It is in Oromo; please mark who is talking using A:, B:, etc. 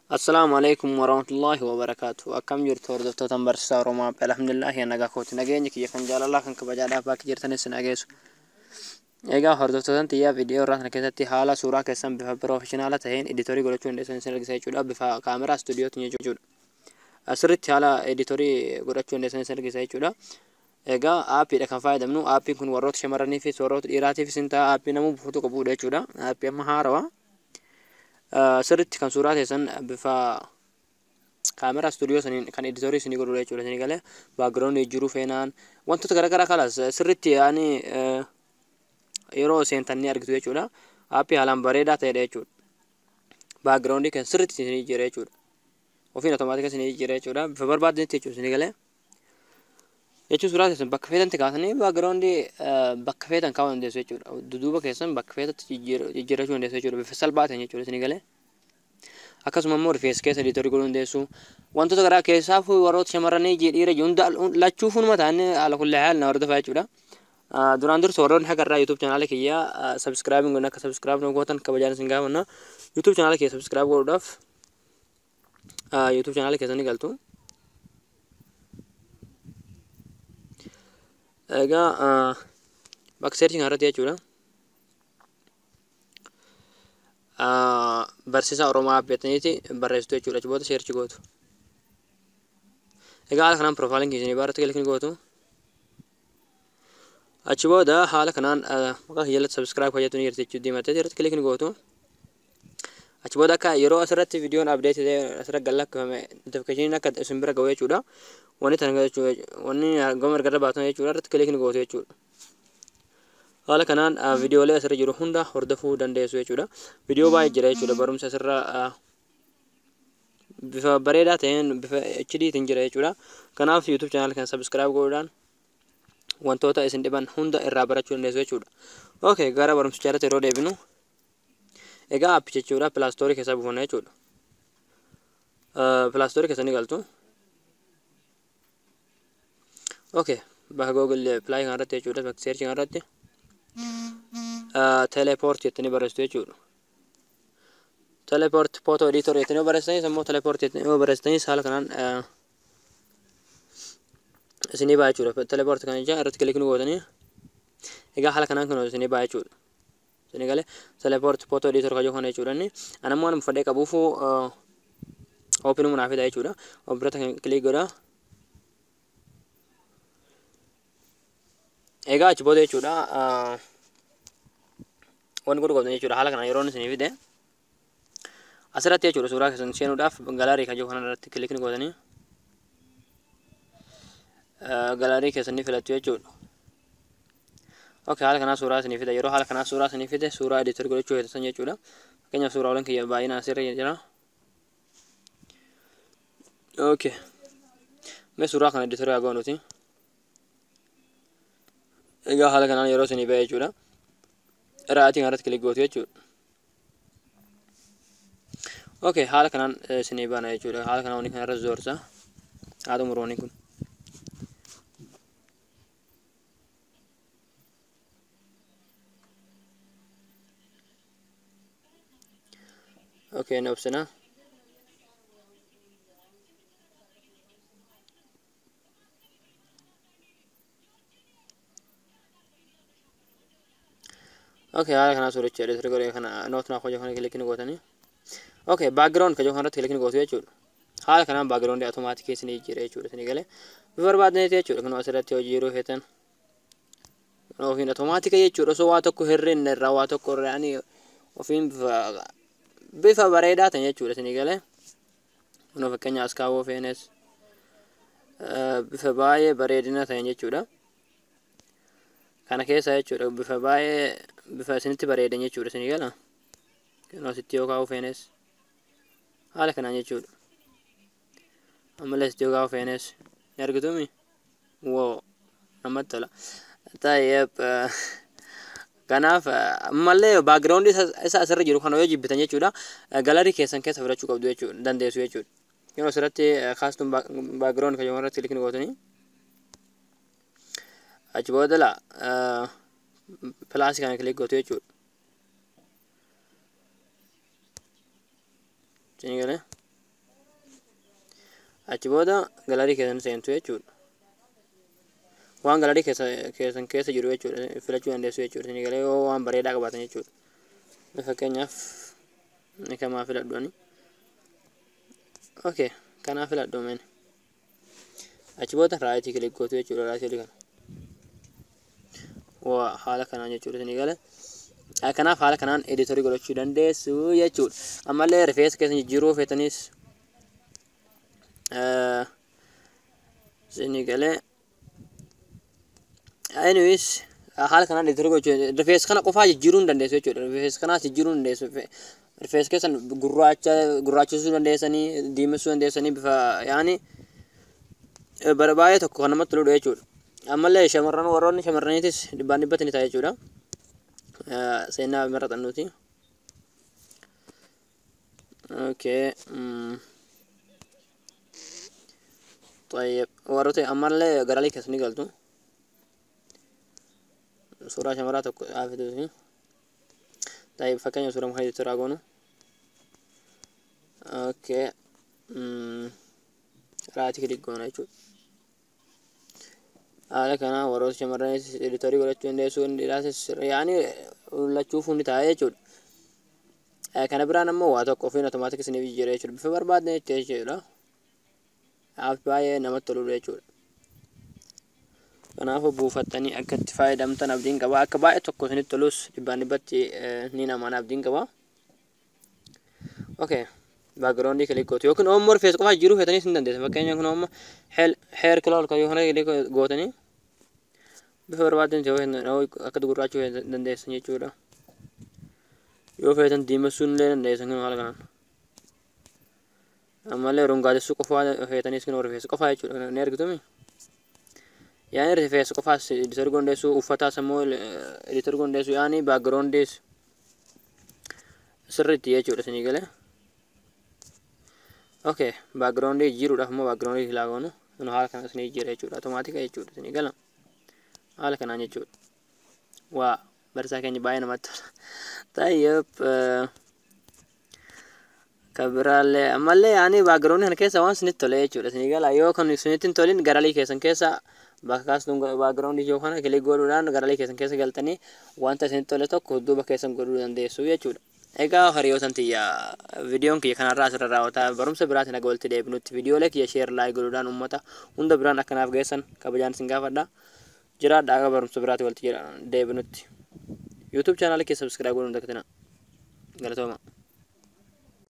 A: Assalaamu alaikum warahmatullahi wabarakaatu. Akkam jirtu hordoftoota barsiisaa Oromoo App? Alhamdulillah, nagaa kooti. Nageenya kiyya kan jaalalaa kan kabajaadhaaf bakka jirtanis nageessu. Egaa hordoftoota tiyyaa, viidiyoo irraa kana keessatti haala suuraa keessan bifa professional ta'een edit godhachuu dandeessan isin argisiisa jechuudha. Bifa kaameraa istuudiyootiin jechuudha. Asirratti haala edit godhachuu dandeessan isin argisiisa jechuudha. Egaa aappiidha kan fayyadamnu. Aappiin kun warroota shamarraniifis warroota dhiiraatiifis hin ta'a. Aappii namuu buufatu qabudha jechuudha. Aappii amma haarawaa. Sirriitti kan suuraa teessan bifa kaameraa istuudiyoo saniin kan edit isinii godhudha jechuudha. Isinii galee background jijjiiruu feenaan wantoota garaagaraa kalas sirriitti yaani yeroo seentan ni argitu jechuudha. Aappii haalaan bareedaa ta'edha jechuudha. Background kan sirriitti isinii jijjiira jechuudha. Ofiin automatic isinii jijjiira jechuudha. Bifa barbaadanitti jechuudha isinii galee. Jechuun suuraa keessan bakka feetantti kaasanii background bakka feetan kaa'uu dandeessu jechuudha. Duduuba keessan bakka feetatti jijjiirrachuu dandeessu jechuudha. Bifa salphaa ta'een jechuudha isinii galee. Akkasuma immoo rifeensa keessa edit godhuu dandeessu. Wantoota garaa keessaaf warroota shamarranii dhiira hunda lachuu funuma ta'anii haala kullee haala na hordofaa jechuudha. Duraan dursa warroonni haga irraa YouTube channel kiyyaa subscribe godhan akka subscribe nu gootan kabajaan isin gaafanna. YouTube channel kiyya subscribe godhuudhaaf YouTube channel keessa ni galtu. Egaa bakka searching irratti jechuudha. Barsiisaa Oromoo App jettaniiti barreessitu jechuudha. Achi booda search gootu. Egaa haala kanaan piroofaayiliin keessanii baarratti click gootu. Achi booda haala kanaan maqaa kiyya jalatti subscribe hojjetu ni jirti jechuudha. Diimattee irratti click gootu. Achi booda akka yeroo asirratti viidiyoon update ta'e asirratti gad lakkifame notification akka isin bira gahu jechuudha. Wanni tana jechuudha. Wanni gama erga irra baatan jechuudha irratti click gootu jechuudha. Haala kanaan viidiyoolee asirra jiru hunda hordofuu dandeessu jechuudha. Viidiyoo baay'ee jira jechuudha. Barumsa asirra bifa bareedaa ta'een bifa HD tiin jira jechuudha. Kanaaf YouTube channel kana subscribe godhuudhaan wantoota isin dhiban hunda irraa barachuu dandeessu jechuudha. Okay, gara barumsichaa irratti yeroo deebinu, egaa aappii jechuudha Play Store keessaa buufanna jechuudha. Play Store keessa ni galtu. Okay, bakka Google Play kana irratti jechuudha, bakka search kana irratti teleport jettanii barreessitu jechuudha. Teleport photo editor jettanii yoo barreessitanis immoo teleport jettanii yoo barreessitanis haala kanaan isinii ba'a jechuudha. Teleport kan jecha irratti click nu gootanii egaa haala kanaan kun isinii ba'a jechuudha. Isinii galee teleport photo editor kan jedhu kana jechuudha inni. Ani ammoo waan fedhee qabuufu open naaf fida jechuudha. Of biratti kan click godha. Egaa achi booda jechuudha wanni godhu qabdan jechuudha haala kanaan yeroo inni isinii fide asirratti jechuudha suuraa keessan seenuudhaaf gallery kan jedhu kana irratti click ni gootanii gallery keessan ni filattu jechuudha. Okay, haala kanaa suuraa isinii fide. Yeroo haala kanaa suuraa isinii fide suuraa edit godhachuu feetan jechuudha. Fakkeenyaaf suuraawwan kiyya baay'inaan asirra jira. Okay. Mee suuraa kana edit haa goonuti. Egaa haala kanaan yeroo isinii ba'e jechuudha. Raatii kanarratti click gootu jechuudha. Okay, haala kanaan isinii bana jechuudha. Haala kanaan wanni kanarra zoorsa. Haa xumuru wanni kun. Okay, ni obsina. Okay, haala kanaa suuricha edit godhee kana note naaf hojii kana click ni gootanii. Okay, background kan jedhu kanarratti click ni gootu jechuudha. Haala kanaan background automatic isinii jijjiira jechuudha isinii galee. Bifa barbaadanitti jechuudha kun asirratti hojii yeroo feetan. Ofiin automatic jechuudha osoo waa tokko hir'inne irraa waa tokko irraa ofiin bifa bareedaa ta'e jechuudha isinii galee. Kunoo fakkeenya as kaawwoo feenes bifa baay'ee bareedina ta'e jechuudha. Kana keessa jechuudha bifa baay'ee bifa isinitti bareedan jechuudha isinii gala. Kunoo asitti yoo kaa'uu feenes haala kanaan jechuudha. Ammallee asitti yoo kaa'uu feenes ni argitumi? Woo, namatti tola. Tayyib. Kanaaf ammallee background isa asirra jiru kana yoo jibbitan jechuudha gallery keessan keessa filachuu qabdu jechuudha dandeessu jechuudha. Yeroo asirratti custom background kan jedhamu irratti click gootanii achi booda la plus kana click gootu jechuudha. Isinii galee. Achi booda gallery keessan seentu jechuudha. Waan gallery keessan keessa jiru jechuudha filachuu dandeessu jechuudha. Isin galee yoo waan bareedaa qabaatan jechuudha. Fakkeenyaaf ni kamaa filadhu ani. Okay, kanaa filadhu meen. Achi booda right click gootu jechuudha, right kana. Waa haala kanaan jechuudha isin galee. Kanaaf haala kanaan edit godhachuu dandeessu jechuudha. Ammallee rifeensa keessan jijjiiruu feetanis isin galee. Anyways, haala kanaan edit gochuu, rifeensa kana qofaa jijjiiruu hin dandeessu jechuudha. Rifeensa kanaas jijjiiruu hin dandeessu. Rifeensa keessan gurraacha gurraachisuu dandeessanii, diimessuu dandeessanii, bifa yaani baay'ee tokko kan namatti toludha jechuudha. Ammallee shamarran, warroonni shamarraniitis dhibbaan dhibbatti ni ta'a jechuudha. Seenaa maraxannuuti. Okay. طيب warroota ammallee gallery keessa ni galtu. Suuraa shamaraa tokko haafituuti. طيب fakkeenya suuraa muka editor goonu. Okay. Right click goona jechuudha. Haala kana warroota shamarraniitis edit godhachuu dandeessu, dhiiraatis yaani lachuufuu ni ta'a jechuudha. Kana biraan ammoo waa tokko ofiin automatic isiniif jijjiira jechuudha. Bifa barbaadne jechuudha. App baay'ee namatti toludha jechuudha. Kanaafuu buufattanii akka itti fayyadamtan abdiin qaba. Akka baay'ee tokko isinitti tolus dhibbaan dhibbatti ni amana, abdiin qaba. Okay. Background click gootu yookiin immoo rifeensa qofaa jijjiiruu feetanii hin dandeessan. Fakkeenya kun immoo hair color kan yoo kana click gootanii bifa barbaadan yoo akka gurraachuu dandeessan jechuudha. Yoo feetan diimessuu illee dandeessan kun haala kanaan. Ammallee rungaadessuu qofaa feetanis kun rifeensa qofaa jechuudha. Ni argitumi? Yaani rifeensa qofaas edit godhuu dandeessu, uffataas immoo edit godhuu dandeessu, yaani backgroundis sirriitti jechuudha isinii galee. Okay, background jijjiiruudhaaf immoo background filaa goonu kun haala kana isinii jijjiira jechuudha. Automatic jechuudha isinii gala. Haala kanaan jechuudha. Waa barsaa keenya baay'ee namatti tola. طيب kabiraallee ammallee yaani background kana keessa waan isinitti tole jechuudha isinii gala. Yoo kan isinitti hin tolin gallery keessan keessa bakka kaastuun background yoo kana click godhuudhaan gallery keessan keessa galtanii wanta isinitti tole tokko duuba keessan godhuu dandeessu jechuudha. Egaa hiriyoota tiyya, viidiyoon kiyya kanarraa asirra raawwata. Barumsa biraatiin haga walitti deebinutti viidiyoolee kiyya share, like godhuudhaan uummata hunda biraan akkanaaf geessan kabajaan isin gaafadha. Jiraadha, akka barumsa biraatiin walitti deebinutti. YouTube channel kiyya subscribe godhuun dagatina. Galatooma.